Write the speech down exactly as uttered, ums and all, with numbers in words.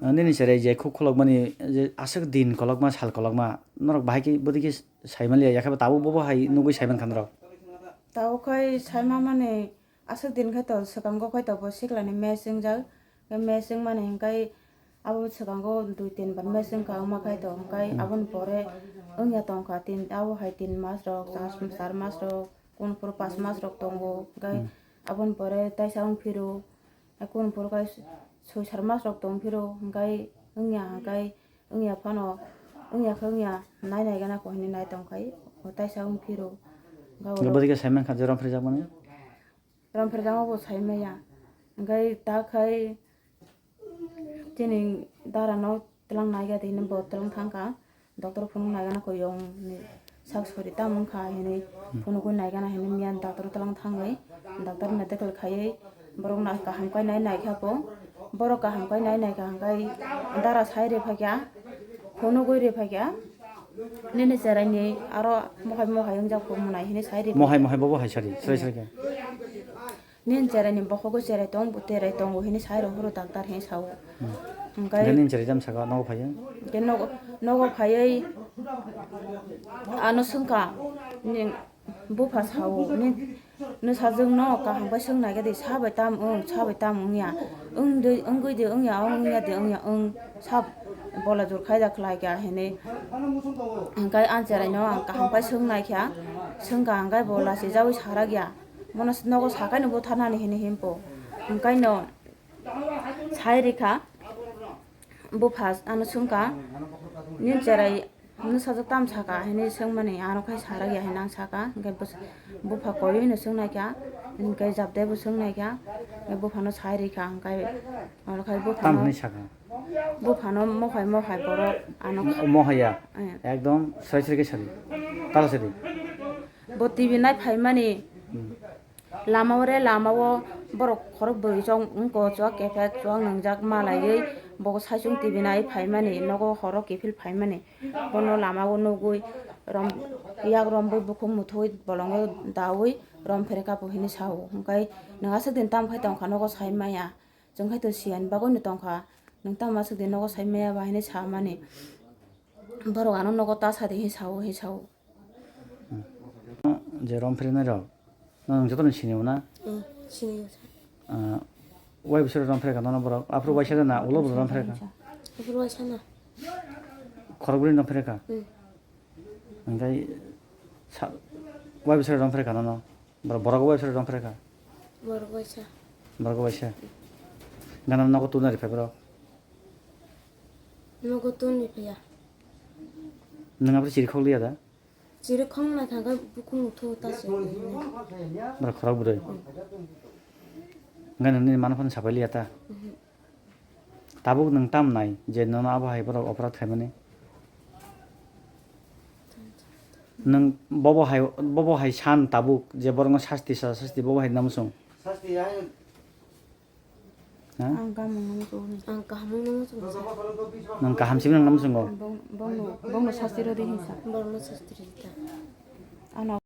Nini cherai je khuk khulokmani je aswk din kolokma, sal kolokma, norok bahai khe bwdwi khe saimanliya, yakhe bo tabuk bobo hai nugwi saimankha norok? Tabuk khai saimamani aswk din khai to swkango khai to bo siklani match wngjak, khe match wngmani hwnkhe abo swkango dui tin bar match wngkha, wngma khai to hwnkhe Hmm. aboni pore wngya tongkha, tin, abo hai tin mas rok, char, char mas rok, kunu phuru pas mas rok tongo, hwnkhe Hmm. aboni pore taisa wng phiro. Kunu phuru khe soi sar mas rok tong phiro, hwnkhe wngya, hwnkhe wngya phano, wngya khe wngya, nai nai gana ko hinwi nai tong khai, o taisa wng phiro. Hwnkhe Hwnkhe oro bwdwi khe saimankha je rom phirjakmani? Rom phirjakma bo saimaya. Hwnkhe ta khai chini dara no twlang nai gadi hinwi bo twlang thangkha. Doctor phunuk naigana koi yong ni sak sori tam wngkha hinwi Hmm. phunugwi naigana hinwi miyan doctor twlang thangwi doctor medical khaiwi borok no kaham kai nai naikha bo. Borok kaham kai nai naikha hwnkhe dara sai rwphaikha, phunugwi rwphaikha. Nini cherai ni aro mohai mohai wngjak bo mwnai hinwi sai rwphaikha. Mohai mohai bobo hai sari, srai srai khe. Nini cherai ni bokhok o cherai tong, cherai tongo hinwi sai rw phuru doctor hinwi sao. Hmm. Hwnkhe Hwnkhe nini cherai jam saka nogo phaiya? Hwnkhe nogo, nogo phaiwi ano swngkha, ni bupha sao, ni, ni sajwk no kaham khe swng nai khe di, sa bai tam wng, sa bai tam wngya, wng di, wngwi di wngya, wngya di wngya, wng sa bola jur khaida khlai kha hinwi. Hwnkhe ani cherai no ang kaham khe swng nai kha, swngkha hwnkhe bo lachijaui sa rak ya. Bono nogo sakaino butharnani hinwi himpo. Hwnkhaino sai rikha, bupha ano swngkha, "Nini cherai nwsajwk tam saka?" hinwi swngmani, ano khai sarak ya hinwi ang saka. Hwnkhe bus-, bupha koiwino swngnaikha, hwnkhe jabdebo swngnaikha, hwnkhe buphano sai rikha, hwnkhe oro khai buphano Tam hinwi saka? Buphano mohai mohai borok ano Mo-, mohai ya? Eh. Ekdom srai srai khe sadi. Tala sadi. Bo T V nai phaimani. Hmm. Lama o re lama o borok khorok bwrwi chwng wngko, chuwak kephek, chuwak nwngjak malaiwi bo saichung T V nai phaimani, nogo horo kiphil phaimani. Bono lama o nugwi rom, yak rombwi bukhuk muthubwi bolongo daui rom phereka bo hinwi sao. Hwnkhe nwng aswk din tamo khai tongkha nogo sai maya. Chwng khai to siyani bagwino tongkha, nwng tamo aswk din nogo sai maya ba hinwi samani. Borok ano nogo ta sadi hinwi sao, hinwi sao. Hmm. Je rom phirnai rok, no nwng jotono sini o na? Hmm, sini o. Ah, wai bwswk rom phirkha nono borok? Aphuru waisa na, ulo bo rom phirkha? Aphuru waisa na. Khorok bwrwi rom phirkha? Hmm. Hwnkhe sa-, wai bwswk rom phirkha nono? Bor-, borok wai bwswk rom phirkha? Borok waisa. Borok waisa. Gana nogo tuna rifai borok? Nogo tun rifaiya. Nwng aphuru chiri khok liya da? Chiri khong na thangkha bukhung uthu ta se. Bwrwi khorok bwrwi. Hwnkhe nini mano phano sapai liya ta? Mhm. Tabuk nwng tam nai je nono abo hai borok oporad khaimani? Nwng bobo hai, bobo hai san tabuk je borokno sasti sa, sasti bobo hai nang muchung? Ha? Ang kamung nang muchung. Ang kaham nang muchung. Nwng kaham simi nang muchungo? Bong, bongno, bongno sasti rwdi hinsa. Borokno sasti rwdi ta. Ano